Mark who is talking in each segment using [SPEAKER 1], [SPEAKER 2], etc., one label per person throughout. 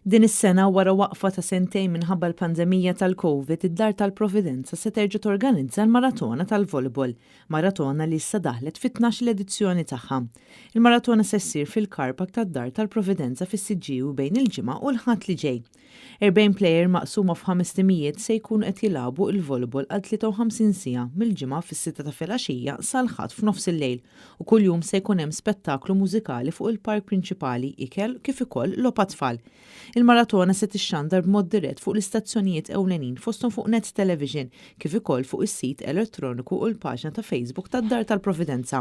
[SPEAKER 1] Din is-sena wara waqfa ta' sentejn minħabba l-pandemija tal-Covid, id-Dar tal-Providenza se terġa' torganizza l-Maratona tal-Volleyball, maratona li issa daħlet fit-tnax-il edizzjoni tagħha. Il-maratona se ssir fil-car park tad-Dar tal-Providenza fis-Siġġiewi bejn il-Ġimgħa u l-Ħadd li ġej. 40 plejer maqsuma f'ħames timijiet se jkunu qed jilagħbu l-volleyball għal 53 siegħa mill-Ġimgħa fis-sitta ta' filgħaxija sal-Ħadd f'nofsillejl u kuljum se jkun hemm spettaklu mużikali fuq il-park prinċipali, ikel kif ukoll logħob għat-tfal. Il-maratona se tixxandar b'mod dirett fuq l-istazzjonijiet ewlenin fosthom fuq Net Television kif ukoll fuq is-sit elettroniku u l-paġna ta' Facebook tad-Dar tal-Providenza.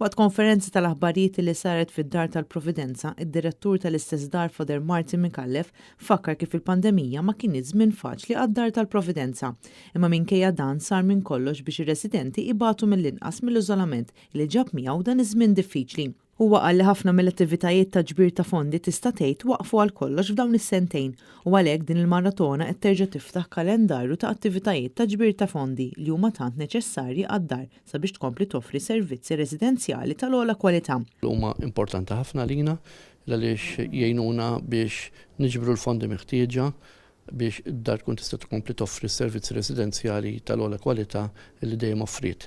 [SPEAKER 1] Waqt konferenza tal-aħbarijiet li saret fid-Dar tal-Providenza, id-Direttur tal-istess dar Father Martin Micallef fakkar kif il-pandemija ma kinitx żmien faċli għad-Dar tal-Providenza imma minkejja dan sar minn kollox biex ir-residenti ibatu mill-inqas mill-iżolament li ġab miegħu dan iż-żmien diffiċli. Huwa qal li ħafna mill-attivitajiet ta' ġbir ta' fondi tista' tgħid waqfu għal kollox f'dawn is-sentejn u għalhekk din il-maratona qed terġa' tiftaħ kalendarju ta' attivitajiet ta' ġbir ta' fondi li huma tant neċessarji għad-dar sabiex tkompli toffri servizzi residenzjali tal-ogħla kwalità.
[SPEAKER 2] Huma importanti ħafna għalina għaliex jgħinuna biex niġbru l-fondi meħtieġa biex id-dar tkun tista' tkompli toffri s-servizzi residenzjali tal-ogħla kwalità li dejjem offriet.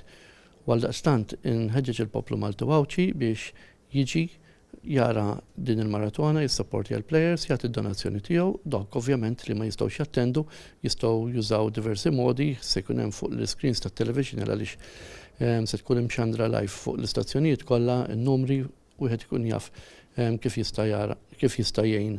[SPEAKER 2] U għaldaqstant inħeġġeġ il-poplu Malti u Għawdxi biex jiġi jara din il-maratona, jissapportja l-players, jagħti d-donazzjoni tiegħu, dawk ovvjament li ma jistgħux jattendu jistgħu jużaw diversi modi, se jkun hemm fuq l-iscreens tat-television għaliex se tkun imxandra live fuq l-istazzjonijiet kollha, n-numri wieħed ikun jaf kif jista' jara, kif jista' jgħin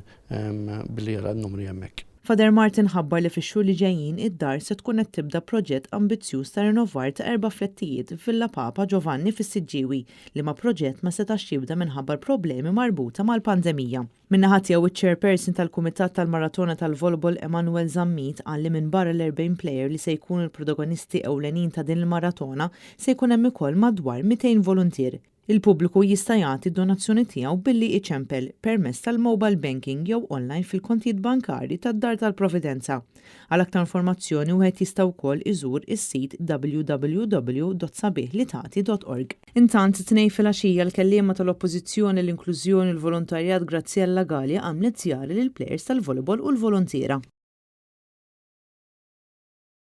[SPEAKER 2] billi jara n-numri hemmhekk.
[SPEAKER 1] Father Martin ħabbar li fix-xhur li ġejjin id-dar se tkun qed tibda proġett ambizzjuż ta' rinnovar ta' erba' flettijiet f'Villa Papa Giovanni fis-Siġġiewi, liema proġett ma setax jibda minħabba l-problemi marbuta mal-pandemija. Min-naħa tiegħu iċ-Chairperson tal-Kumitat tal-Maratona tal-Volleyball Emanuel Zammit qal li minbarra l-40 plejer li se jkunu l-protagonisti ewlenin ta' din il-maratona se jkun hemm ukoll madwar 200 voluntier. Il-pubbliku jista' jagħti d-donazzjoni tiegħu billi iċempel, permezz tal-mobile banking jew online fil-kontijiet bankarji tad-Dar tal-Providenza. Għal aktar informazzjoni wieħed jista' wkoll iżur is-sit www.sabihlitagħti.org. Intant, it-Tnejn filgħaxija l-kelliema tal-Oppożizzjoni l-Inklużjoni u l-Volontarjat Graziella Galea għamlet żjara lill-plejers tal-volleyball u l-voluntiera.